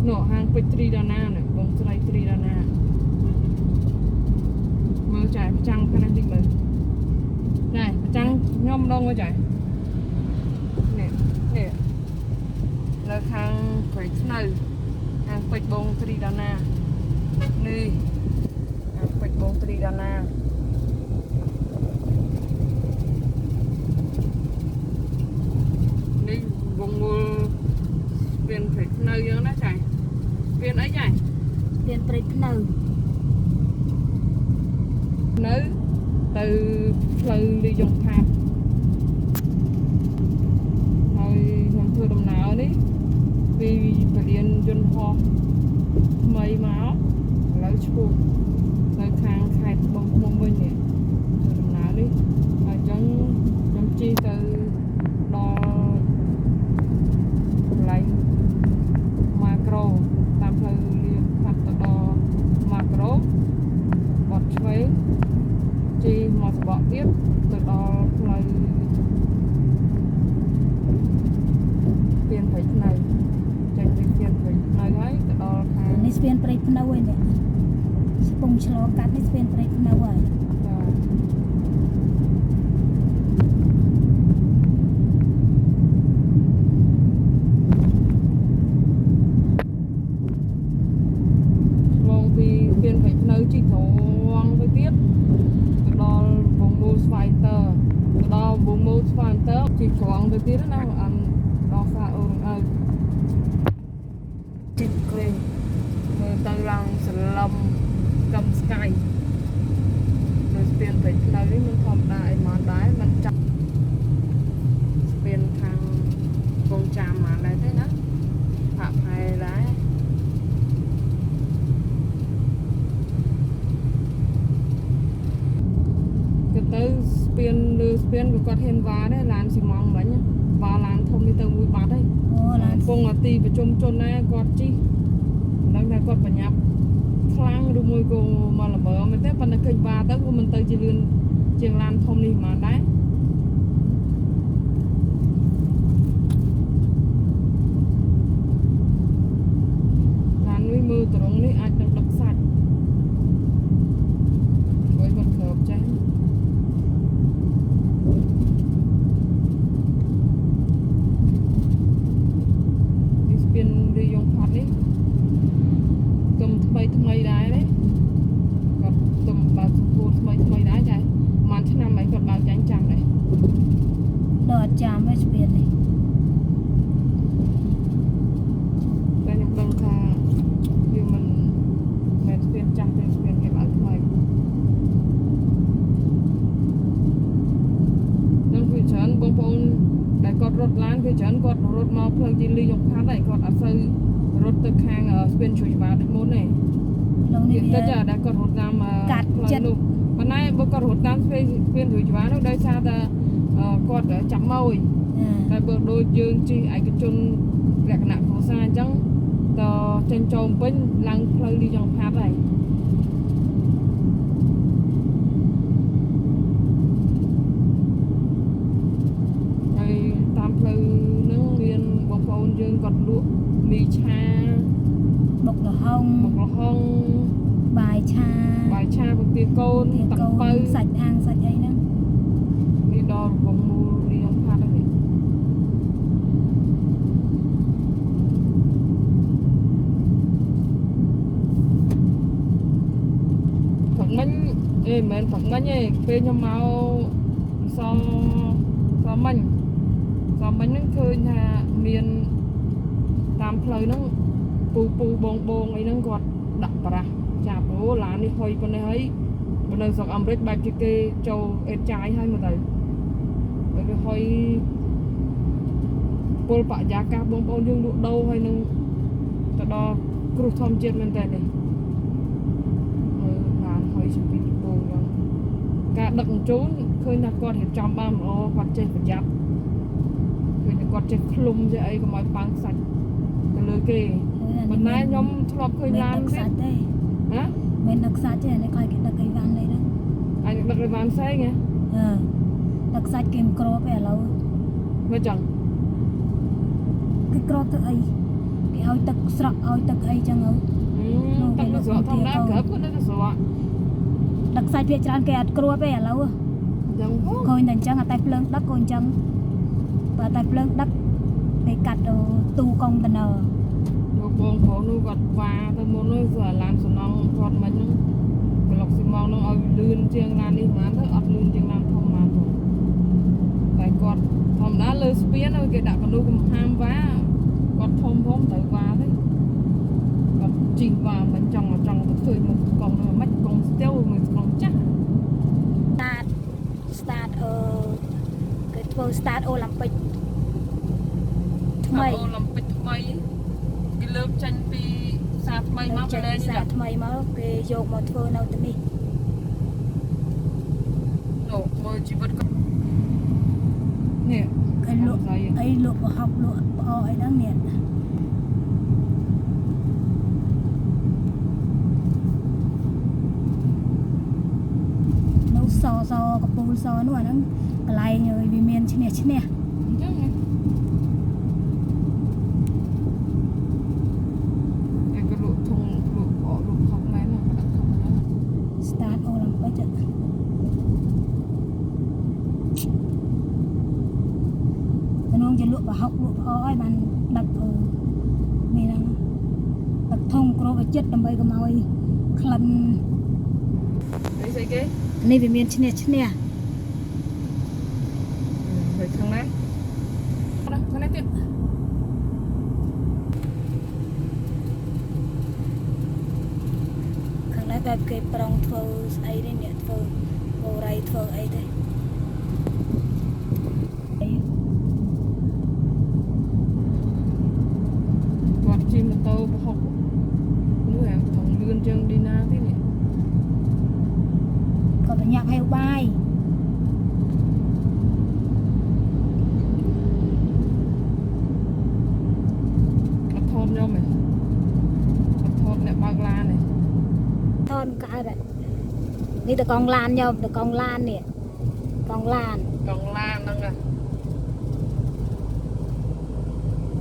នោះហាងពេជ្រត្រីដាណានេះបងស្រីត្រីដាណាមើលចាប្រចាំងខាងនេះតិចមើលណែប្រចាំងខ្ញុំម្ដងមើលចានេះនេះនៅខាងព្រៃស្នៅហាងពេជ្របងត្រីដាណានេះហាងពេជ្របងត្រីដាណានេះវងមូលស្ពានព្រៃស្នៅយ៉ាងណាចាស្ពានអីចា ស្ពានព្រៃភ្នៅ នៅទៅផ្លូវលីយ៉ុងផាតហើយខ្ញុំធ្វើដំណើរនេះពីពលានយន្តហោះថ្មីមកឥឡូវឆ្ពោះទៅខាងខេត្តត្បូងឃ្មុំវិញនេះធ្វើដំណើរនេះហើយអញ្ចឹងខ្ញុំជិះទៅដល់កន្លែងម៉ាក្រូតាមផ្លូវលីផាត់ទៅដល់ម៉ាក្រូបត់ឆ្វេង ជិះមកសបកទៀតទៅដល់ផ្លូវស្ពានព្រៃថ្នៅចេញពីស្ពានព្រៃថ្នៅហើយទៅដល់ខាង នេះស្ពានព្រៃភ្នៅឯនេះស្ពងឆ្លងកាត់នេះស្ពានព្រៃភ្នៅហើយ ចាឆ្លងពីស្ពានព្រៃថ្នៅជិះត្រង់ទៅទៀតទៅដល់វងមូលស្វាយទ័រទៅដល់វងមូលស្វាយទ័រជិះត្រង់ទៅទៀតណាអានដល់ផ្សារអូរងឪ ជិះ នេះមើលទៅឡើងសលឹមកំស្កាយនៅស្ពានព្រៃផ្លូវនេះមិនធម្មតាអីហ្មងដែរមិនចាប់ស្ពានខាងកំពង់ចាមហ្មងដែរទេណាផាក់ផែដែរទៅទៅស្ពានលើស្ពានក៏គាត់ហ៊ានវ៉ាដែរឡានស៊ីម៉ងមិញវ៉ាឡានធំនេះទៅមួយបាត់ហើយ អូឡាន កំពុងអាទីប្រជុំជនណាគាត់ជិះមិនដឹងថាគាត់បញ្ញាប់ខ្លាំងឬមួយក៏មកល្មើមែនទេប៉ុន្តែឃើញវ៉ាទៅក៏មិនទៅជាលឿនជាងឡានធំនេះហ្មងដែរឡាននេះមើលត្រង់នេះអាចនឹងដឹកសាច់ព្រោះគាត់ក្របចេះនេះស្ពានរីយ៉ុងផាត់នេះទុំថ្មីថ្មីដែរទេគាត់ទុំបើកសម្ពោធថ្មីថ្មីដែរចាប្រហែលឆ្នាំហើយគាត់បើកចាញ់ចាំដែរ ដល់អត់ចាំឯស្ពាននេះ តែខ្ញុំដឹងថាវាមិនមែនស្ពានចាស់ទេស្ពានគេបើកថ្មីនឹងគឺច្រើនបងប្អូនដែលគាត់រត់ឡានគឺច្រើនគាត់រត់មកផ្លូវជាលីយ៉ុងផាត់ហើយគាត់អត់សូវរត់ទៅខាងស្ពានជួយច្បារដូចមុនទេ ផ្លូវនេះ ទៅ វា ចាដែលគាត់រត់តាម កាត់ ផ្លូវ ចិត្ត នោះប៉ុន្តែបើគាត់រត់តាមស្ពានរួចច្បារនោះដោយសារតែគាត់ចាប់ម៉ួយ ចា តែបើដូចយើងជិះឯកជនលក្ខណៈគ្រួសារអញ្ចឹងតចេញចូលពេញឡើងផ្លូវលីយ៉ុងផាត់ហើយហើយតាមផ្លូវហ្នឹងមានបងប្អូនយើងគាត់លក់មីឆា បុកលហុង បុកល្ហុង បាយឆា បាយឆាពងទាកូន ទា ទឹក កូ ពៅ នសាច់អាំងសាច់អីហ្នឹង នេះដល់រង្វង់មូលលីយ៉ុងផាត់ហ្នឹងនេះព្រឹកមិញអេមិនមែនព្រឹកមិញទេពេលខ្ញុំមកសសមិញសមិញហ្នឹងឃើញថាមានតាមផ្លូវហ្នឹងពូពូបងបងអីហ្នឹងគាត់ដាក់ប្រាស់ចាប់អូឡាននេះហុយប៉ុណ្ណេះហើយបើនៅស្រុកអាមេរិកបែបជាគេចូលអេតចាយហើយមើលទៅ ទៅវាហុយពលបរិយាកាសបងប្អូនយើងលក់ដូរហើយនឹងទៅដល់គ្រោះធម្មជាតិមែនតើនេះមើលបានហុយសំពីជពងចឹងការដឹកជញ្ជូនឃើញថាគាត់រៀបចំបានល្អគាត់ចេះប្រយ័ត្នឃើញថាគាត់ចេះឃ្លុំចេះអីកុំឲ្យប៉ាំងសាច់ទៅលើគេប៉ុន្តែខ្ញុំធ្លាប់ឃើញ មិន ឡាន ដឹក ទៀត សាច់ទេ ណា មិនដឹកសាច់ទេអានេះគាត់គេដឹកអីវ៉ាន់នេះហ្នឹង អញដឹកឲ្យបានផ្សេងហ៎ អឺដឹកសាច់គេមិនគ្របទេឥឡូវ មើលចឹង គេគ្របទៅអីគេ ឲ្យទឹកស្រក់ឲ្យទឹកអីចឹងទៅ ទឹកនៅស្រកធម្មតាក្របក៏នៅតែស្រក ដឹកខ្សាច់ភាគច្រើនគេអត់គ្របទេឥឡូវ អញ្ចឹងផង ឃើញតែអញ្ចឹងអាតែភ្លើងដឹកក៏អញ្ចឹងបើតែភ្លើងដឹកគេកាត់ទៅទូកុងតឺន័រ លោកបងប្រុសនោះគាត់វ៉ាទៅមុននោះគឺអាឡានសំណងគាត់មិញហ្នឹងប្លុកស៊ីម៉ងហ្នឹងឲ្យលឿនជាងឡាននេះហ្មងទៅអត់លឿនជាងឡានធំហ្មងទៅតែគាត់ធម្មតាលើស្ពានគេដាក់កនូកំហាមវ៉ាគាត់ធំផងត្រូវវ៉ាទេគាត់ជីកវ៉ាមិនចង់ចង់ទៅឃើញមុខកង់ហ្នឹងមិនកង់ស្ទាវមួយកង់ចាស់ start start អឺគេធ្វើ start អូឡ িম্প ិកថ្មី អូឡ িম্প ិកថ្មីគេលើកចេញពីផ្សារថ្មីមក ចេញ កលែង ពីសារថ្មីមកគេយកមកធ្វើនៅទីនេះ នោះមើលជីវិតគាត់នេះ គេលក់អីលក់ប្រហុកលក់ផ្អកអីហ្នឹងនេះនៅសសកពូលសនោះអាហ្នឹងកន្លែងវាមានឈ្នះឈ្នះ អញ្ចឹងណាគេក៏លក់ធុងលក់អកលក់ហុកមែនណាគាត់ដាក់ធុងហ្នឹង start អូឡ িম্প ិកតំណងជាលក់ប្រហុកលក់ផ្អកឲ្យបានដឹកអឺនេះហ្នឹងដឹកធុងគ្របឲ្យចិត្តដើម្បីកុំឲ្យក្លិន នេះស្អីគេ នេះវាមានឈ្នះឈ្នះ ទៅខាងណាណាខាងនេះទៀត ខាងនេះបែបគេប្រងធ្វើស្អីនេះអ្នកធ្វើបូរីធ្វើអីទេអី គាត់ជិះម៉ូតូប្រហុកនោះហ่ะថងលឿនជាងឌីណាទៀតនេះ ក៏បញ្ញាប់ឲ្យបាយ អត់ថតខ្ញុំទេអត់ថតអ្នកបើកឡានទេ ថនកើតនេះតកងឡានខ្ញុំតកងឡាននេះកងឡានក ង់ឡានហ្នឹងណា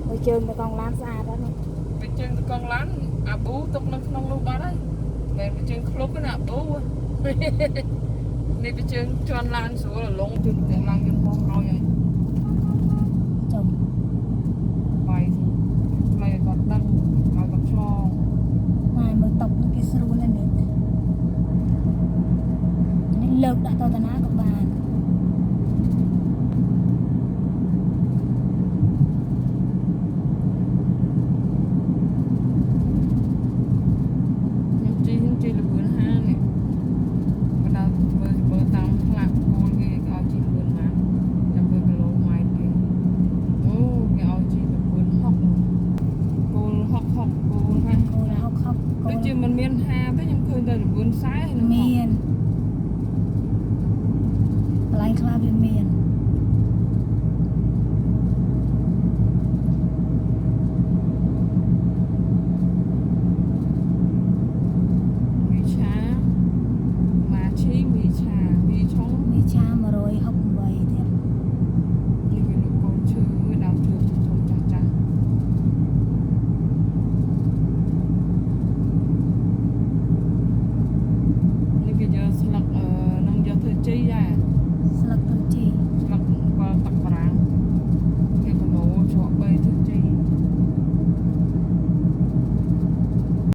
មួយជើងតកងឡានស្អាតហ្នឹង វាជើងទៅកង់ឡានអាប៊ូទុកនៅក្នុងនោះបាត់ហើយមិនមែនវាជើងក្លុបទេណាអាប៊ូ នេះវាជើងជន់ឡានស្រួលលងជើងទាំងឡានយន្តហោះហើយហើយ ចុំ បាយផ្លៃឲ្យគាត់ដឹងឲ្យគាត់ឆ្លង ម៉ែមើលតុកគេស្រួលហ្នឹងនេះនេះលើកដាក់ទៅតាណាក៏បាន ខ្ញុំជិះខ្ញុំជិះល្បឿនហាងនេះបណ្ដោយមើលមើលតាមផ្លាកគោលគេគេឲ្យជិះល្បឿនម៉ានចាំមើលគីឡូម៉ែត្រគេអូគេឲ្យជិះល្បឿន60គោល60 60គោលហា គោលហុកហុកគោ ដូច ល ជាមិនមាន50ទេខ្ញុំឃើញតែល្បឿន40ហើយនឹង មានកន្លែងខ្លះវាមាន